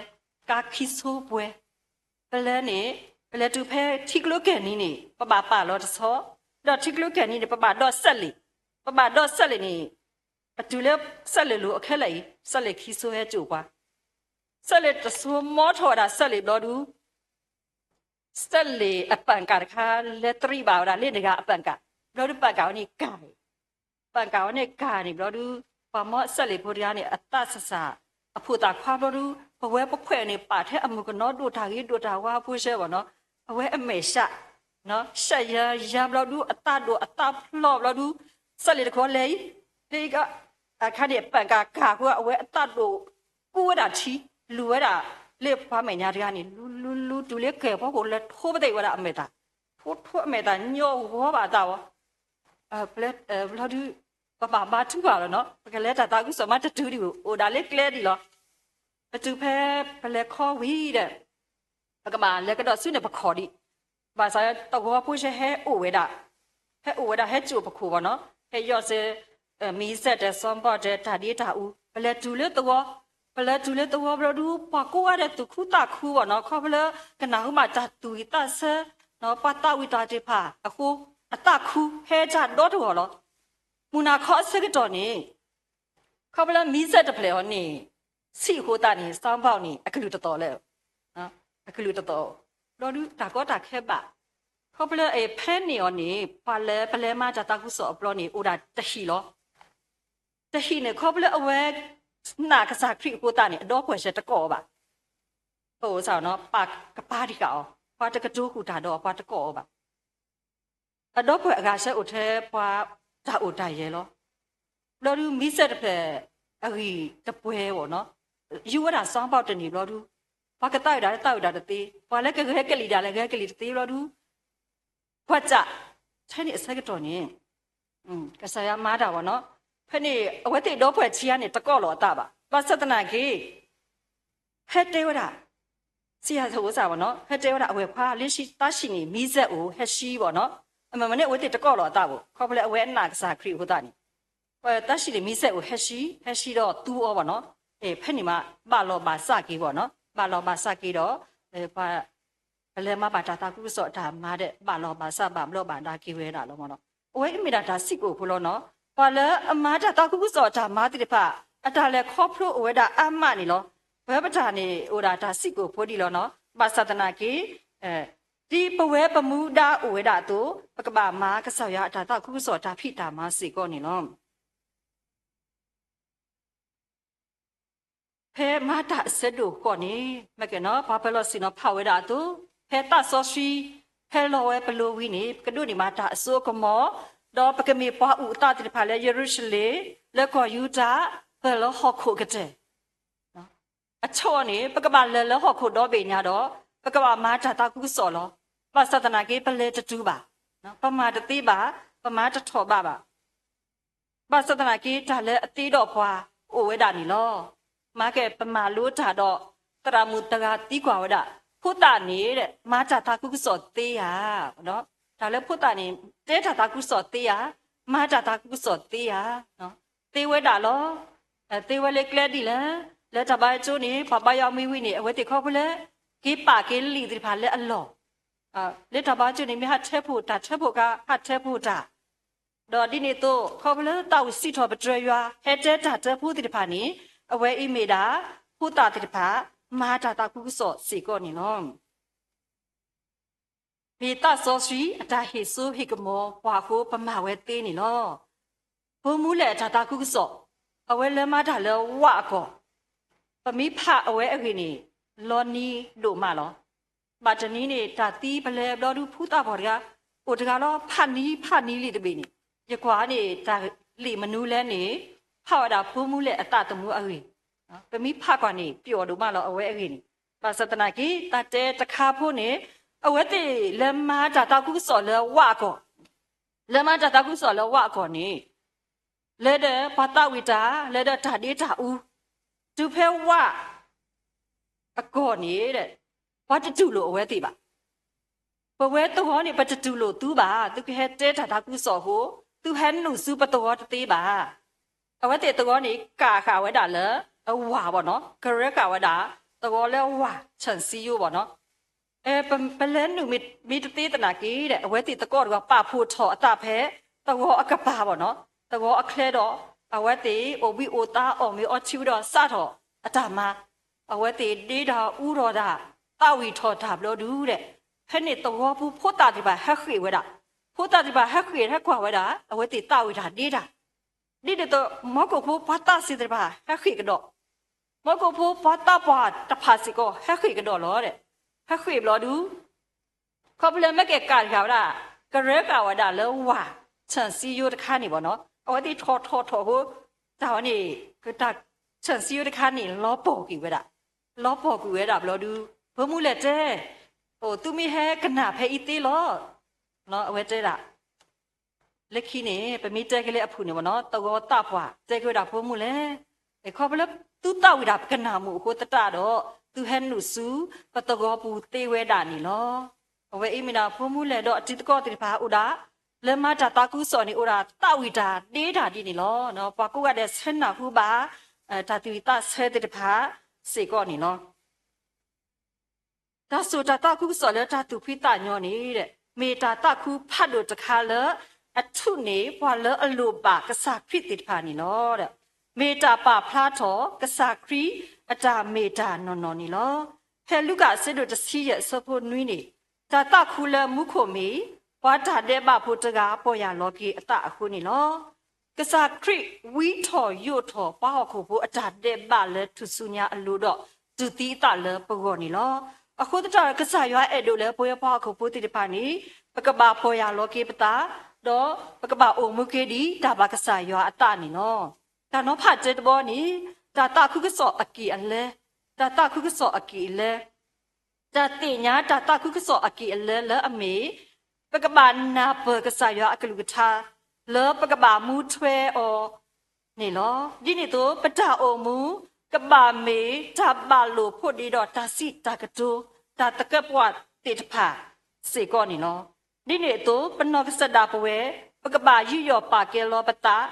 ကါခံဆိပှဲၤ ပလဲၤန့ၣ် ပလဲၤတုၤဖဲထံကျိကဲၣ်နံၤန့ၣ် ပဘၣ်ပာ်လီၤတဆီ ဒီးထံကျိကဲၣ်နံၤန့ၣ် ပဘၣ်ဒိးစဲးလ့ၣ် ပဘၣ်ဒိးစဲးလ့ၣ်န့ၣ် ပတုၤလၢစဲးလ့ၣ်လိၤအခဲလၢာ်အံၤ စဲးလ့ၣ်ခံဆိဟဲစိာ်ပှၤ စဲးလ့ၣ်တဆိမီထီၣ်ဝဲဒၣ်စဲးလ့ၣ်ဘျီဒုး စဲးလ့ၣ်အပၣ်ကၣ်တခါ လဲၤတရံးဘၣ်ဝဲဒၣ်လၢနဂၤအပၣ်ကၣ် ဘျီဒုးပၣ်ကၣ်ဝဲန့ၣ်ကၢ်န့ၣ် ပၣ်ကၣ်ဝဲန့ၣ်ကၢ်န့ၣ်ဘျီဒုး ပှၤမီစဲးလ့ၣ်ဖိတဂၤန့ၣ် အသးစၢ်စၢ် အဖိသၣ်ခွါဘျီဒုး ပဝဲပခွဲးန့ၣ် ပာ်ထဲအမုၢ်ကနီဒိၣ်တၢ်ဂ့ၤဒိၣ်တၢ်ဝါအဖိဆှၢဘၣ်နီၤ အဝဲအမဲာ်ဆှး ဆှးယၤယၤဘျီဒုး အသးဒိၣ်အသးဖျိးဘျီဒုး စဲးလ့ၣ်တခီလဲၤအံၤ လၢအခါန့ၣ် ပၣ်ကၣ်ကၢ်ဃိ အဝဲအသးဒိၣ် ကူဝဲဒၣ်ထံ လူၤဝဲဒၣ် လၢပှၤမဲာ်ညါတဂၤန့ၣ် လူၤလူၤလူၤတုၤလၢကဲၣ်ဖီခိၣ် လဲၤထိပသံးဝဲဒၣ်အမဲာ်သၣ် ထိထိအမဲာ်သၣ်ညီဂီၤဘၣ်အသးဝဲ ဘျီဒုး ပဘၣ်ဘါထုကဖၣ်လီၤနီၤ ပကလဲၤတၢ်သးခုကစီၣ်မးတတုၤဒံး အိၣ်ဒၣ်လၢကျဲဒံးလီၤ ပတုၤဖဲပလဲၤခီဝံၤဒီး ပကဘၣ်လဲၤကဒီးဆူန့ၣ်ပခီၣ်ဒံး ဘၣ်ဆၣ်သဝီဖိဆဲးဟဲအိၣ်ဝဲဒၣ် ဟဲအိၣ်ဝဲဒၣ်ဟဲစိာ်ပခိၣ်ဘၣ်နီၤ ဟဲယီၢ်စ့ မံစဲးတဲ sound box တဲ တၢ်ဒ့တၢ်အူ ပလဲၤတုၤလၢသဝီ ပလဲၤတုၤလၢသဝီဘျီဒုး ပှၤကိးဂၤဒဲးသူၣ်ခုသးခုဘၣ်နီၤ, ခီဖျိလၢကနၢ်ဟူဘၣ်တၢ်သူၣ်ဝံၣ်သးဆၢ ပှၤသးဝံၣ်တၢ်သ့ၣ်တဖၣ်အဃိ အသးခုဟဲတၢ်ဒီတဂီၢ်လီၤ. မုၢ်နၤခီအဆၢကတီၢ်န့ၣ် ခီဖျိမံစဲးတဖျဲးအီၤန့ၣ် ဆံးအဃိသတးန့ၣ် sound box န့ၣ် အကလုာ်တသီၣ်လၢ အကလုာ်တသီၣ် ဘျီဒုးတၢ်ကီတၢ်ခဲဘၣ်, ခီဖျိဖဲန့ၣ်အီၤန့ၣ် ပှၤလၢပလဲၤမၤတၢ်သးခုကစီၣ်အဘျီန့ၣ် အိၣ်ဒၣ်တဟံၣ်လီၤ. တဟံၣ်န့ၣ် ခီဖျိအဝဲနာ်ကစၢ်ခရံာ်အဃိသတးန့ၣ် အဒီပုၢ်ဝဲၢ်ဆဲတကိးအီၤဘၣ်. ပအိၣ်စ့ၢ်နီၤ ပာ်ကပၤတဃာ်အီၤ, ပှၤတကတိၤဃုာ်တၢ်ဒီး ပှၤတကိးအီၤဘၣ်. အဒီပုၢ်ဝဲၢ်အဂၤဆၢအိၣ်ထဲပှၤတၢ်အိၣ်တၢ်ယဲၤလီၤ. ဘျီဒုးမံစဲးတဖျဲးအဂံၢ်တပှဲၤဘၣ်နီၤ, ယူၤဝဲဒၣ် sound box တန့ၢ်ဘျီဒုး ပှၤကသးဝံၣ်တၢ်လၢသးဝံၣ်တၢ်တသ့, ပှၤလၢကဂဲၤကလံၣ်ဒၣ်လဲာ် ဂဲၤကလံၣ်တသ့ဘျီဒုး ကွၢ်စး ထဲန့ၣ်အဆၢကတီၢ်န့ၣ် ကစၢ်ယွၤမၤတၢ်ဘၣ်နီၤ, ဖဲန့ၣ် အဝဲသ့ၣ်ဒီပုၢ်ဝဲၢ်ဆံးအါန့ၣ် တကိးလီၤအသးဘၣ်. ဘၣ်ဆၣ်သနာ်က့ ဟဲတဲဝဲဒၣ် ဆံးအါသကိးစ့ၢ်ဘၣ်နီၤ, ဟဲတဲဝဲဒၣ်အဝဲၢ်ခွါ လၢသးဆံးန့ၣ် မံစဲးအိၣ် ဟဲဆှံဘၣ်နီၤ, အမ့ၢ်မ့ၢ်န့ၣ် အဝဲသ့ၣ်တကိးလီၤအသးဘၣ်, ခီဖျိလၢအဝဲနာ်ကစၢ်ခရံာ်အဃိသတးန့ၣ် သးဆံးန့ၣ် မံစဲးအိၣ် ဟဲဆှံ ဟဲဆှံဒီးသူအီၤဘၣ်နီၤ, ဖဲန့ၣ်မး ဘၣ်လီၤဘၣ်စးက့ၤဘၣ်နီၤ, ဘၣ်လီၤဘၣ်စးက့ၤဒီး ပှၤ ပလဲၤမၤဘၣ်တၢ်သးခုကစီၣ်အတၢ်မၤဒီး ဘၣ်လီၤဘၣ်စးဘၣ်ဘျီးဘၣ်ဒါက့ၤဝဲဒၣ်လီၤမးနီၤ. အဝဲအံၤမ့ၢ်ဒၣ်တၢ်စံးကအိၣ်ဖိလီၤနီၤ. ပှၤလၢအမၤတၢ်သးခုကစီၣ်အတၢ်မၤသ့ၣ်တဖၣ် အတၢ်လဲၤခီဖျိအိၣ်ဝဲဒၣ်အါမးန့ၣ်လီၤ. ပဝဲပတၢ်န့ၣ် အိၣ်ဒၣ်တၢ်စံးကအိၣ်ဖိဒ်လီၤနီၤ. ဘၣ်ဆၣ်သနာ်က့ ဒ်ပဝဲပမူဒါအိၣ်ဝဲဒၣ်အသိး ပကဘၣ်မၤကစၢ်ယွၤအတၢ်သးခုကစီၣ်တၢ်ဖံးတၢ်မၤစ့ၢ်ကီးန့ၣ်လီၤ. ဖဲမၤတၢ်အဆၢဒိၣ်ဃိးန့ၣ် မ့ၢ်ကဲနီၤ ပှၤပၢၤလီၢ်ဆ့ၣ်နီၤဖးဝဲဒၣ်အသိး, ဖဲသးစီဆှံ ဟဲလီၤဝဲပလိၤဝံၤန့ၣ် ပကဒိးန့ၢ်ဘၣ်တၢ်အစိအကမီၤ, ဒီးပကမ့ၢ်ပှၤအုၣ်အသးသ့ၣ်တဖၣ်လၢယရူၤၡလ့ၣ်, လၢကီၢ်ယူဒၤ, ပၢၢ်လၢဟီၣ်ခိၣ်ကတၢၢ် အဆိန့ၣ် ပကဘၣ်လဲၤလၢဟီၣ်ခိၣ်ဒီဘ့ၣ်ညါဒီး ပကဘၣ်မၤတၢ်သးခုကစီၣ်လီၤ. ဘၣ်ဆၣ်သနာ်က့ ပလဲၤတတုၤဘၣ်, ပမၤတသ့ဘၣ်, ပမၤတထီၣ်ဘးဘၣ်. ဘၣ်ဆၣ်သနာ်က့ တၢ်လၢအသ့ဒီးပှၤအိၣ်ဝဲဒၣ်န့ၣ်လီၤ. မၤကဲ ပမၤလိတၢ်ဒီး သရၣ်မုၣ်သရၣ်သံကွၢ်ဝဲဒၣ်, ဖိသၣ်န့ၣ် မၤတၢ်သးခုကစီၣ်သ့ဧါ. တၢ်လၢဖိသၣ်န့ၣ် တဲတၢ်သးခုကစီၣ်သ့ဧါ, မၤတၢ်သးခုကစီၣ်သ့ဧါ. သ့ဝဲဒၣ်လီၤ. သ့ဝဲလၢကျဲဒ်လဲၣ်, လၢတၢ်ဘါကၠိန့ၣ် ပှၤဘါယွၤမံဝံၤန့ၣ် အဝဲသ့ၣ်ခီဖျိလၢ က့ၤပာ်က့ၤလံာ်သ့ၣ်တဖၣ်လၢအလီၢ် လၢတၢ်ဘါကၠိန့ၣ် မ့ၢ်ဟးထၢဖှိၣ်တၢ်ထၢဖှိၣ်ခါ ဟးထၢဖှိၣ်တၢ်, ဒီးဒ်န့ၣ်အသိး ခီဖျိလၢသးဝံၣ်စံးထီၣ်ပတြၢၤယွၤ ဟဲတဲတၢ်တၢဖိသ့ၣ်တဖၣ်န့ၣ် အဝဲအံၤမ့ၢ်ဒၣ် ဖိသၣ်သ့ၣ်တဖၣ် မၤတၢ်သးခုကစီၣ်စ့ၢ်ကီးန့ၣ်လီၤ. မ့ၢ်သးစီဆှံအတၢ်ဟ့ၣ်စိဟ့ၣ်ကမီၤပှၤအဃိ ပမၤဝဲသ့န့ၣ်လီၤ. ဖိမူလဲၣ်အတၢ်သးခုကစီၣ်, အဝဲလဲၤမၤတၢ်လၢဝးအကီၢ်, ပမ့ၢ်ဖးအဝဲအဂ့ၢ်န့ၣ် လီၤနံၤဒိၣ်မးလီၤ. ဘၣ်တနံၤန့ၣ် တၢ်သံပလဲၤဘျီဒုး ဖုသးပှၢ်တဂၤ အိၣ်တဂၤလီၤ ဖးနံၤဖးနံၤလံတဘ့ၣ်န့ၣ် ယကွၢ်န့ၣ် တၢ်လံာ်မနုၤလဲၣ်န့ၣ် ဖးဝဲဒၣ်ဖိမူလဲၣ်အသးသမူအဂ့ၢ်, ပမ့ၢ်ဖးကွၢ်န့ၣ် ပျီဒိၣ်မးလီၤ အဝဲအဂ့ၢ်န့ၣ်. ဘၣ်ဆၣ်သနာ်က့ တၢ်တဲတခါဖိန့ၣ် အဝဲသ့ၣ်လဲၤမၤတၢ်သးခုကစီၣ်လၢဝးအကီၢ်, လဲၤမၤတၢ်သးခုကစီၣ်လၢဝးအကီၢ်န့ၣ် လၢဒီးပှၤသးဝံၣ်တၢ် လၢဒီးတၢ်ဒ့တၢ်အူ, တုၤဖဲဝးအကီၢ်န့ၣ် ပှၤတတူၢ်လိာ်အဝဲသ့ၣ်ဘၣ်. ပဝဲသဝီန့ၣ် ပတတူၢ်လိာ်သုဘၣ်, သုကဟဲတဲတၢ်သးခုကစီၣ်အဃိ, သုဟဲနုာ်ဆူပသဝီတသ့ဘၣ်. အဝဲသ့ၣ်သဝီန့ၣ် ကးဃာ်ဝဲဒၣ်လၢအဝးဘၣ်နီၤ, ကရၢဃာ်ဝဲဒၣ် သဝီလၢဝး ဆၣ်စံယိဘၣ်နီၤ. ပလဲၤနုာ်မ့ၢ်တသ့သနာ်က့ဒီး အဝဲသ့ၣ်သကိးတဂၤ ပာ်ဖှိၣ်ထီၣ်အသးဖဲ သဝီအကပၤဘၣ်နီၤ, သဝီအချဲဒီး အဝဲသ့ၣ်အိၣ်ဘှံးအိၣ်သါ အီၣ်မ့ၤအီထံဝံၤဒီးစးထီၣ်အတၢ်မၤ, အဝဲသ့ၣ်ဒ့တၢ်အူထီၣ်တၢ် သးဝံၣ်ထီၣ်တၢ်ဘျီဒုးဒီး ဖဲန့ၣ်သဝီပူၤဖိသၣ်သ့ၣ်တဖၣ်ဟဲဃ့ၢ်ဝဲဒၣ်, ဖိသၣ်သ့ၣ်တဖၣ်ဟဲဃ့ၢ်ဟဲကွၢ်ဝဲဒၣ် အဝဲသ့ၣ်သးဝံၣ်တၢ်ဒ့တၢ်, ဒ်န့ၣ်အသိး မီကိာ်ဖိပှၤသးစ့ၣ်သ့ၣ်တဖၣ်ဟဲဃ့ၢ်ကဒီး, မီကိာ်ဖိပှၤသးပှၢ်တဖၣ်စ့ၢ်ကီး ဟဲဃ့ၢ်ကဒီးလီၤဒီး ဟဲဃ့ၢ်ဘျီဒုး ခီဖျိလၢမ့ၢ်ကဲကးဃာ်ဝဲဒၣ် ကရၢဃာ်ဝဲဒၣ်လၢဝး ဆၣ်စံယိတခါန့ၣ်ဘၣ်နီၤ, အဝဲသ့ၣ်ထီၣ်ထီၣ်ထီၣ်အဃိ တၢ်ဝဲန့ၣ် ဆၣ်စံယိတခါန့ၣ် လီၤပှီၢ်ကွံာ်ဝဲဒၣ်, လီၤပှီၢ်ကွံာ်ဝဲဒၣ်ဘျီဒုး ဖိမူလဲၣ်တဲ, အိၣ် သုမ့ၢ်ဟဲကနၣ်ဖဲအံၤသ့လီၤ, အဝဲတဲဒၣ် လၢခံန့ၣ် ပမ့ၢ်တဲက့ၤလၢအဖုၣ်န့ၣ်ဘၣ်နီၤ, သဝီသးပှၢ်တဲက့ၤဝဲဒၣ်ဖိမူလဲၣ်, ခီဖျိလၢသုသးဝံၣ်တၢ်ပကနၣ်မုာ်အဃိသတးဒီး သုဟဲနုာ်ဆူပသဝီပူၤသ့ဝဲဒၣ်န့ၣ်လီၤ. အဝဲအံၤမ့ၢ်ဒၣ်ဖိမူလဲၣ်ဒီးအတံၤသကိးသ့ၣ်တဖၣ်အိၣ်ဒၣ် လဲၤမၤတၢ်သးခုကစီၣ်န့ၣ် အိၣ်ဒၣ်သးဝံၣ်တၢ်ဒ့တၢ်ဒ်န့ၣ်လီၤ. ပှၤကိးဂၤဒဲးဆၢနၢ်ဟူဘၣ် တၢ်သူၣ်ဝံၣ်သးဆၢသ့ၣ်တဖၣ်စ့ၢ်ကီးန့ၣ်လီၤ. တၢ်စိာ်တၢ်သးခုကစီၣ်လၢတၢ်သူၣ်ဖှံသးညီန့ၣ် မ့ၢ်တၢ်သးခုဖးဒိၣ်တခါလၢ အထူးန့ၢ်ပှၤလၢအလိၣ်ဘၣ်ကစၢ်ခရံာ်သ့ၣ်တဖၣ်န့ၣ်လီၤ. မ့ၢ်တၢ်ပာ်ဖျါထီၣ်ကစၢ်ခရံာ်အတၢ်မ့ၢ်တၢ်နီၢ်နီၢ်န့ၣ်လီၤ. ဖဲလူၤကၣ်အဆၢဒိၣ်တဆံယဲၢ်အဆၢဖိနွံန့ၣ်, တၢ်သးခုလၢမူခိၣ်မ့ၢ် ပှၤတၢ်ဒဲးဘးဖိတဂၤပီၢ်ယၢ်လီၤက့ၤအသးအဃိန့ၣ်လီၤ. ကစၢ်ခရံာ်ဝံထီၣ်ယိးထီၣ်ပှၤဟီၣ်ခိၣ်ဖိအတၢ်ဒဲးဘးလၢထူၣ်စုညါအလိၤဒီး တူၢ်သံအသးလၢပဂီၢ်န့ၣ်လီၤ. အဃိသတးဒီး ကစၢ်ယွၤအဲၣ်ဒိးလၢပဝဲပှၤဟီၣ်ခိၣ်ဖိသ့ၣ်တဖၣ်န့ၣ် ပကဘၣ်ပီၢ်ယၢ်လီၤက့ၤပသး, ဒီးပကဘၣ်အိၣ်မူက့ၤဒ်တၢ်ဘၣ်ကစၢ်ယွၤအသးန့ၣ်လီၤ. တၢ်နီၤဖးတၢတဘီန့ၣ် တၢ်သးခုကစီၣ်အက့ၢ်အလဲ, တၢ်သးခုကစီၣ်အက့ၢ်အလဲ တၢ်သ့ၣ်ညါတၢ်သးခုကစီၣ်အက့ၢ်အလဲလၢအမ့ၢ် ပကဘၣ်နၢ်ပၢၢ်ကစၢ်ယွၤအကလုၢ်ကထါ လၢပကဘၣ်မူထွဲအီၤန့ၣ်လီၤ. ဒ်န့ၣ်အသိး ပတၢ်အိၣ်မူ ကဘၣ်မ့ၢ်တၢ်ဘၣ်လိာ်ဖိးဒ့ဒီးတၢ်စံးတၢ်ကတိၤ တၢ်သကဲးပဝးသ့ၣ်တဖၣ်စ့ၢ်ကီးန့ၣ်လီၤ. ဒ်န့ၣ်အသိး ပနီၢ်ကစၢ်ဒၣ်ပဝဲ ပကဘၣ်ယူးယီၣ်ပာ်ကဲလီၤပသး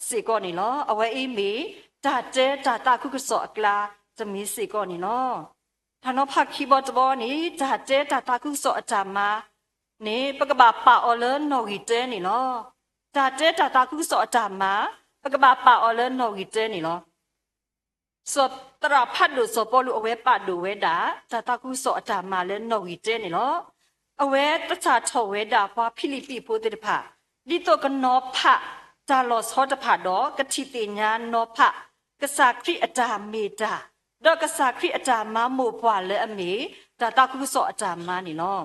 စ့ၢ်ကီးန့ၣ်လီၤ. အဝဲအံၤမ့ၢ် တၢ်တဲတၢ်သးခုကစီၣ်အကျါတမံၤစ့ၢ်ကီးန့ၣ်လီၤ. တၢ်နီၤဖးခံဘီတဘီန့ၣ် တၢ်တဲတၢ်သးခုကစီၣ်အတၢ်မၤန့ၣ် ပကဘၣ်ပာ်အီၤလၢနီၣ်ဂံၢ်တၢန့ၣ်လီၤ. တၢ်တဲတၢ်သးခုကစီၣ်အတၢ်မၤ ပကဘၣ်ပာ်အီၤလၢနီၣ်ဂံၢ်တၢန့ၣ်လီၤ. စီၤသရၣ်ဖးဒိၣ်စီၤပီလူးအဝဲပာ်ဒိၣ်ဝဲဒၣ် တၢ်သးခုကစီၣ်အတၢ်မၤလၢနီၣ်ဂံၢ်တၢန့ၣ်လီၤ. အဝဲသဆၣ်ထီၣ်ဝဲဒၣ်ပှၤဖံလံးပံးဖိသ့ၣ်တဖၣ် ဒ်သိးကနီၤဖးတၢ်လီၤဆီတဖၣ်ဒီး ကထံၣ်သ့ၣ်ညါနီၤဖး ကစၢ်ခရံာ်အတၢ်မ့ၢ်တၢ်, ဒီးကစၢ်ခရံာ်အတၢ်မၤမိၢ်ပှၢ်လၢအမ့ၢ် တၢ်သးခုကစီၣ်အတၢ်မၤန့ၣ်လီၤ.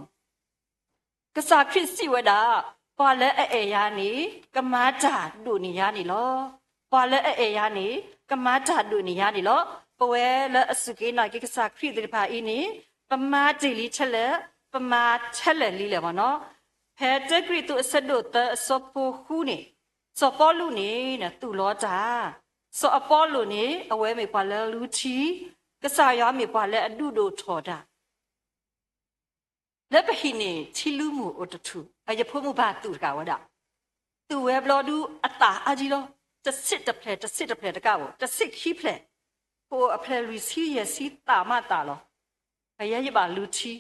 ကစၢ်ခရံာ်စံးဝဲဒၣ်, ပှၤလၢအအဲၣ်ယၤန့ၣ် ကမၤတၢ်ဒိၣ်န့ၢ်ယၤန့ၣ်လီၤ. ပှၤလၢအအဲၣ်ယၤန့ၣ် ကမၤတၢ်ဒိၣ်န့ၢ်ယၤန့ၣ်လီၤ. ပဝဲလၢအစူၢ်က့ၤနာ်က့ၤကစၢ်ခရံာ်သ့ၣ်တဖၣ်အံၤန့ၣ် ပမၤတ့ၢ်လံထဲလဲၣ်, ပမၤထဲလဲၣ်လံလဲၣ်မ့ၢ်နီၤ. ဖဲတၢကရံၣ်သူးအဆၢဒိၣ်သၢအဆၢဖိဃုန့ၣ်, စီၤပီလူးန့ၣ် သူၣ်လီၤတၢ်, စီၤအပီလူးန့ၣ် အဝဲမ့ၢ်ပှၤလၢလူထံ, ကစၢ်ယွၤမ့ၢ်ပှၤလၢအဒုးဒိၣ်ထီၣ်တၢ် လၢပဟံၣ်န့ၣ် ထံလူမုၢ်အိၣ်တထူၣ်, အယဖိမုၣ်ဘၣ်သူၣ်တဂၤဝဲဒၣ်, သူၣ်ဝဲဘျီဒုးအသၣ်အါကံလီၤ, တဆံးတဖျၢၣ် တဆံးတဖျၢၣ်တကးဧိၤ, တဆံးခံဖျၢၣ်, ပအိၣ်အဖျၢၣ်လွံၢ်ဆံယဲၢ်ဆံသၣ်မးသၣ်လီၤ. အယဲယဘၣ်လူထံ,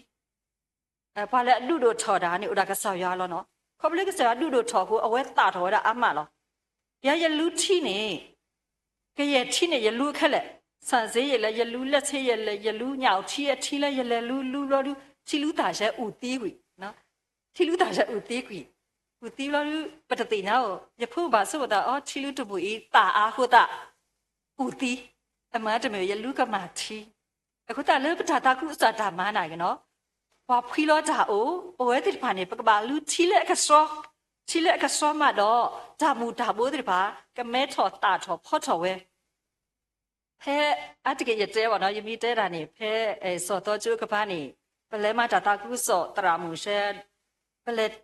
ပှၤလၢအဒုးဒိၣ်ထီၣ်တၢ်န့ၣ် အိၣ်ဒၣ်ကစၢ်ယွၤလီၤနီၤ. ခီဖျိကစၢ်ယွၤဒုးဒိၣ်ထီၣ်အဃိ အဝဲသၣ်ထီၣ်ဝဲဒၣ်အါမးလီၤ. ယဲယလူထံန့ၣ် ကယဲၢ်ထံန့ၣ် ယလူခဲလၢာ်, ဆၣ်စ့ယဲၢ်လဲၣ် ယလူ, လက်ဆေးယဲၢ်လဲၣ် ယလူ, ညၣ်အိၣ်ထံအထံလၢ ယလဲၤလူလူဘျီဒုး ထံလူသၣ်ဆဲအူၣ်သံကွံာ်, ထံလူသၣ်ဆဲအူၣ်သံကွံာ်, အူၣ်သံဘျီဒုး ပတသ့ၣ်ညါဧိၤ, ယဖိဘၣ်ဆိကမိၣ်သး အီ ထံလူတမုာ်အံၤ သၣ်အါအဃိသတး အူၣ်သံ, အမၤတမုာ် ယလူကမၣ်ထံ. အဃိသတးလၢပတၢ်သးခုကစီၣ်တၢ်မၤန့ၣ်နီၤ, ပှၤဖှံလီၤတၢ်အိၣ်, ပဝဲသ့ၣ်တဖၣ်န့ၣ် ပကဘၣ်လူထံလၢအကဆှီ, ထံလၢအကဆှီမးဒီး တၢ်မူၤတၢ်ဘိသ့ၣ်တဖၣ် ကမဲထီၣ်သၣ်ထီၣ်ဖီထီၣ်ဝဲ ဖဲအါတက့ၢ်ယတဲဘၣ်နီၤ, ယမ့ၢ်တဲတၢ်န့ၣ် ဖဲစီၤသီကၠိကပၤန့ၣ် ပလဲၤမၤတၢ်သးခုကစီၣ်သရၣ်မုၣ်ရှဲ, ပလဲၤ,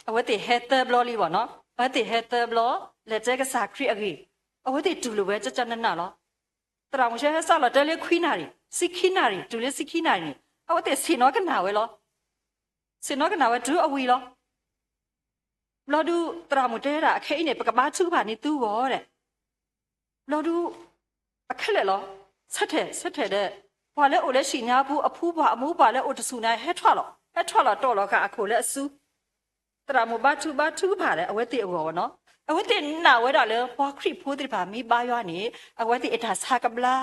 အဝဲသ့ၣ်ဟဲသၢဘျီလံဘၣ်နီၤ, အဝဲသ့ၣ်ဟဲသၢဘျီ, လဲၤတဲကစၢ်ခရံာ်အဂ့ၢ်, အဝဲသ့ၣ်တူၢ်လိာ်ဝဲကကနနၢ်လီၤ. သရၣ်မုၣ်ရှဲဟဲစးလီၤတဲလၢခွံနၣ်ရံၣ်, ဆံခံနၣ်ရံၣ်, တုၤလၢဆံခံနၣ်ရံၣ်န့ၣ် အဝဲသ့ၣ်ဆ့ၣ်နီၤကနၣ်ဝဲလီၤ. ဆ့ၣ်နီၤကနၣ်ဝဲတုၤအဝံၤလီၤ. ဘျီဒုး သရၣ်မုၣ်တဲဒၣ် အခဲအံၤန့ၣ် ပကဘါထုကဖၣ်န့ၢ်သုဂီၢ်ဒီး, ဘျီဒုး အခဲလၢာ်လီၤ. ဆၢထၢၣ် ဆၢထၢၣ်ဒီး ပှၤလၢအိၣ်လၢဟံၣ်ညါပူၤ အဖူပှၢ်အမိၢ်ပှၢ်လၢအိၣ်တဆူၣ်န့ၣ် ဟဲထွဲလီၤ, ဟဲထွဲလီၤတီၢ်လီၤဃာ်အခိၣ်လၢအစု သရၣ်မုၣ်ဘါထုဘါထုကဖၣ်ဒီး အဝဲသ့ၣ်အဂီၢ်ဘၣ်နီၤ. အဝဲသ့ၣ်နာ်ဝဲဒၣ်လၢ ပှၤခရံာ်ဖိသ့ၣ်တဖၣ်မ့ၢ်ဘါယွၤန့ၣ် အဝဲသ့ၣ်အတၢ်ဆါကဘျါ,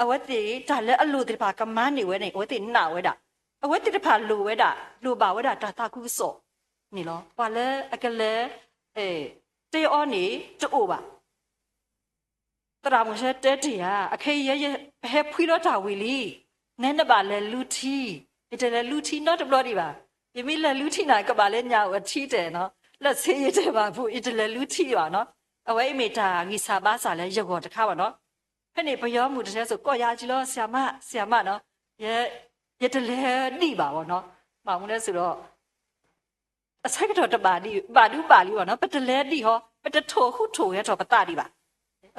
အဝဲသ့ၣ်တၢ်လၢအလိၣ်သ့ၣ်တဖၣ်ကမၤန့ၢ်ဝဲန့ၣ် အဝဲသ့ၣ်နာ်ဝဲဒၣ်. အဝဲသ့ၣ်တဖၣ်လိၣ်ဝဲဒၣ်, လိၣ်ဘၣ်ဝဲဒၣ်တၢ်သးခုကစီၣ်န့ၣ်လီၤ. ပှၤလၢအကလဲၤ တဲအီၤန့ၣ်တအိၣ်ဘၣ်. သရၣ်မုၣ်ဟဲတဲတ့ၢ်ဧါ, အခဲအံၤ ပဟဲဖှံလီၤတၢ်ဝံၤလံ, နဲနဘၣ်လဲၤလူထံ, ယတလဲၤလူထံနီတဘျီဒံးဘၣ်. ယမ့ၢ်လဲၤလူထံန့ၣ် ကဘၣ်လၢညၣ်အိၣ်အထံတဲာ်နီၤ, လၢဆ့ယတဲာ်ဘၣ်ဖုး ယတလဲၤလူထံဘၣ်နီၤ. အဝဲအံၤမ့ၢ်တၢ်ဂံၢ်စၢ်ဘါစၢ်လၢယဂီၢ်တခါဘၣ်နီၤ. ဖဲန့ၣ် ပယီၤမုၣ်တဆဲစိာ်ကိးယၤကံလီၤ ဆရာမ, ဆရာမနီၤ, ယတလဲၤဒံးဘၣ်ဘၣ်နီၤ. ဘၣ်မနုၤလဲၣ်ဆိုဒီး အဆၢကတီၢ်တဘၣ်ဒံး, ဘၣ်ဒုဘၣ်လံဘၣ်နီၤ, ပတလဲၤဒံးဟီ, ပတထိၣ်ဟူးထိၣ်ဂဲၤထီၣ်ပသးဒံးဘၣ်.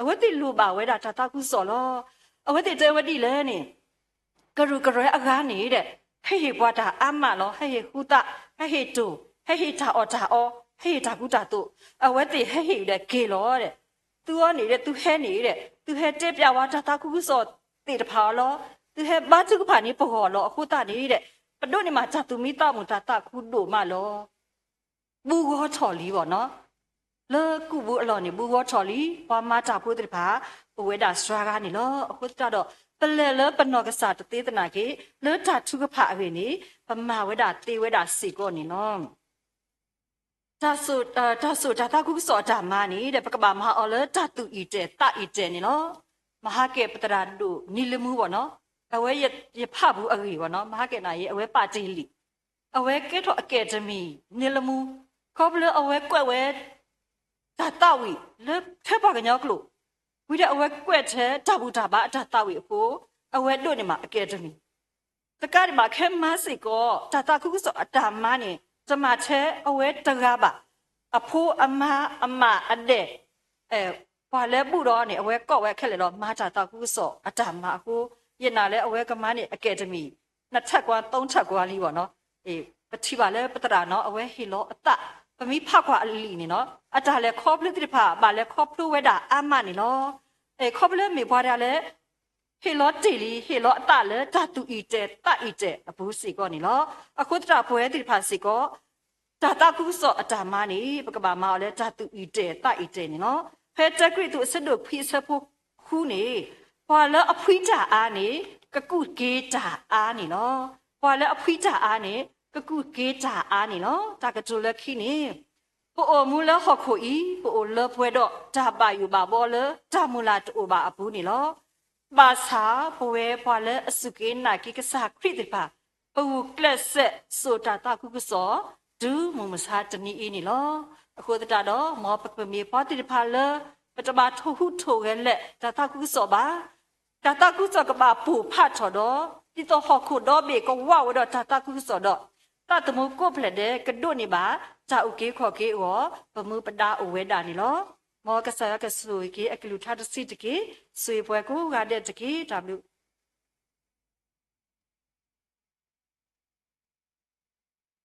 အဝဲသ့ၣ်လိၣ်ဘၣ်ဝဲဒၣ်တၢ်သးခုကစီၣ်လီၤ. အဝဲသ့ၣ်တဲဝဲဒ်လဲၣ်န့ၣ်, ကရူၢ်ကရၢအဂၤန့ၣ်ဒီး ဟဲဟ့ၣ်ပှၤတၢ်အါမးလီၤ. ဟဲဟ့ၣ်ဃူသး, ဟဲဟ့ၣ်တိၢ်, ဟဲဟ့ၣ်တၢ်အီၣ်တၢ်အီ, ဟဲဟ့ၣ်တၢ်ကူတၢ်သိး, အဝဲသ့ၣ်ဟဲဟ့ၣ်ဒီးက့ၤလီၤဒီး သုအီၤန့ၣ်ဒီး သုဟဲန့ၣ်ဒီး သုဟဲတဲပျးဝဲတၢ်သးခုကစီၣ်သ့ၣ်တဖၣ်အီၤလီၤ. သုဟဲဘါထုကဖၣ်န့ၢ်ပဂီၢ်လီၤ. အဃိသတးန့ၣ်ဒီး ပဒိးန့ၢ်မးတၢ်သူၣ်မံသးမုာ်တၢ်သးခုဒိၣ်မးလီၤ. ဘူးဂီၤထီၣ်လံဘၣ်နီၤ. လၢကူၣ်ဘူးအလီၢ်န့ၣ် ဘူးဂီၤထီၣ်လံ. ပှၤမၤတၢ်ဖိသ့ၣ်တဖၣ် အိၣ်ဝဲဒၣ်စှၤဂၤန့ၣ်လီၤ. အဃိသတးဒီး ပလဲၤလၢပနီၢ်ကစၢ်တသ့သနာ်က့ လၢတၢ်ထုကဖၣ်အဂ့ၢ်န့ၣ် ပမၤဝဲဒၣ်သ့ဝဲဒၣ်စ့ၢ်ကီးန့ၣ်လီၤ. တၢ်စိၣ်တၢ်သးခုကစီၣ်အတၢ်မၤန့ၣ်ဒီး ပကဘၣ်မၤအီၤလၢတၢ်သူၣ်အံၣ်တဲာ်သးအံၣ်တဲာ်န့ၣ်လီၤ. မဟါကဲပသရၣ်ဒိၣ်နံၤလမူဘၣ်နီၤ, အဝဲယဖးဘူးအဂ့ၢ်ဘၣ်နီၤ, မဟါကဲန့ၣ်အံၤ အဝဲပာ်တ့ၢ်လံာ်, အဝဲကဲထီၣ်အကဲးတမံၤနံၤလမူ, ခီဖျိအဝဲကွဲးဝဲ တၢ်သးဝံၣ်လၢထဲပှၤကညီကျိာ်, ဝံၤဒီးအဝဲကွဲးထဲတၢ်ဘူၣ်တၢ်ဘါအတၢ်သးဝံၣ်အဃိ, အဝဲဒိးန့ၢ်မးအကဲးတမံၤ တကးဒံးဘၣ် ခဲမၤစ့ၢ်ကီး တၢ်သးခုကစီၣ်အတၢ်မၤန့ၣ် တမၤထဲအဝဲတဂၤဘၣ်, အဖိအမါအမးအဒဲး, ပှၤလၢဘူၣ်ဒီးန့ၣ် အဝဲကိးဝဲခဲလၢာ်ဒီး မၤတၢ်သးခုကစီၣ်အတၢ်မၤအဃိ, ယနာ်လၢအဝဲကမၤန့ၢ်အကဲးတမံၤ နှစ်ထပ်ကွာ သုံးထပ်ကွာလံဘၣ်နီၤ. ပထံၣ်ဘၣ်လၢပသရၣ်နီၤ အဝဲဟ့ၣ်လီၤအသး, ပမ့ၢ်ဖးကွၢ်အလံာ်န့ၣ်နီၤ အတၢ်လဲၤခီဖျိသ့ၣ်တဖၣ် ဘၣ်လဲၤခီဖျိဝဲဒၣ်အါမးန့ၣ်လီၤ. ခီဖျိမ့ၢ်ပှၤတဂၤလၢ ဟ့ၣ်လီၤတ့ၢ်လံ ဟ့ၣ်လီၤအသးလၢတၢ်သူၣ်အံၣ်တဲာ်သးအံၣ်တဲာ်အပူၤစ့ၢ်ကီးန့ၣ်လီၤ. အဃိသတးပဝဲသ့ၣ်တဖၣ်စ့ၢ်ကီး တၢ်သးခုကစီၣ်အတၢ်မၤန့ၣ် ပကဘၣ်မၤအီၤလၢတၢ်သူၣ်အံၣ်တဲာ်သးအံၣ်တဲာ်န့ၣ်လီၤ. ဖဲတၢကရံၣ်သူးအဆၢဒိၣ်ခွံအဆၢဖိဃုန့ၣ်, ပှၤလၢအဖှံတၢ်အါန့ၣ် ကကူးက့ၤတၢ်အါန့ၣ်လီၤ. ပှၤလၢအဖှံတၢ်အါန့ၣ် ကကူးက့ၤတၢ်အါန့ၣ်လီၤ. တၢ်ကတိၤလၢခံန့ၣ် ပအိၣ်မူလၢဟီၣ်ခိၣ်အံၤ ပအိၣ်လၢပှဲၤဒီးတၢ်ဘၣ်ယိၣ်ဘၣ်ဘီလၢတၢ်မုၢ်လၢ်တအိၣ်ဘၣ်အပူၤန့ၣ်လီၤ. ဘၣ်ဆၣ်ပဝဲပှၤလၢအစူၢ်က့ၤနာ်က့ၤကစၢ်ခရံာ်သ့ၣ်တဖၣ်, ပဂုာ်ကျဲးစဲးစိာ်တၢ်သးခုကစီၣ် တုၤမုၢ်မဆါတနံၤအံၤန့ၣ်လီၤ. အဃိသတးဒီး မ်ပကမ့ၢ်ပှၤသ့ၣ်တဖၣ်လၢ ပတဘၣ်ထိၣ်ဟူးထိၣ်ဂဲၤလဲၣ်တၢ်သးခုကစီၣ်ဘၣ်. တၢ်သးခုကစီၣ်ကဘၣ်ပိၢ်ဖးထီၣ်ဒီး ဒ်သိးဟီၣ်ခိၣ်ဒီဘ့ၣ်ကဝးဝဲဒီးတၢ်သးခုကစီၣ်ဒီး သးသမူကိးဖျၢၣ်ဒဲးကဒိးန့ၢ်ဘၣ် တၢ်အုၣ်က့ၤခီၣ်က့ၤအဂီၢ် ပမူပဒါအိၣ်ဝဲဒၣ်န့ၣ်လီၤ. မ်ကစၢ်ယွၤကဆိၣ်ဂ့ၤက့ၤအကလုၢ်ကထါတဆံးတက့ၢ်. ဆိၣ်ဂ့ၤပှၤကိးဂၤဒဲးတက့ၢ်. တၢ်ဘျုး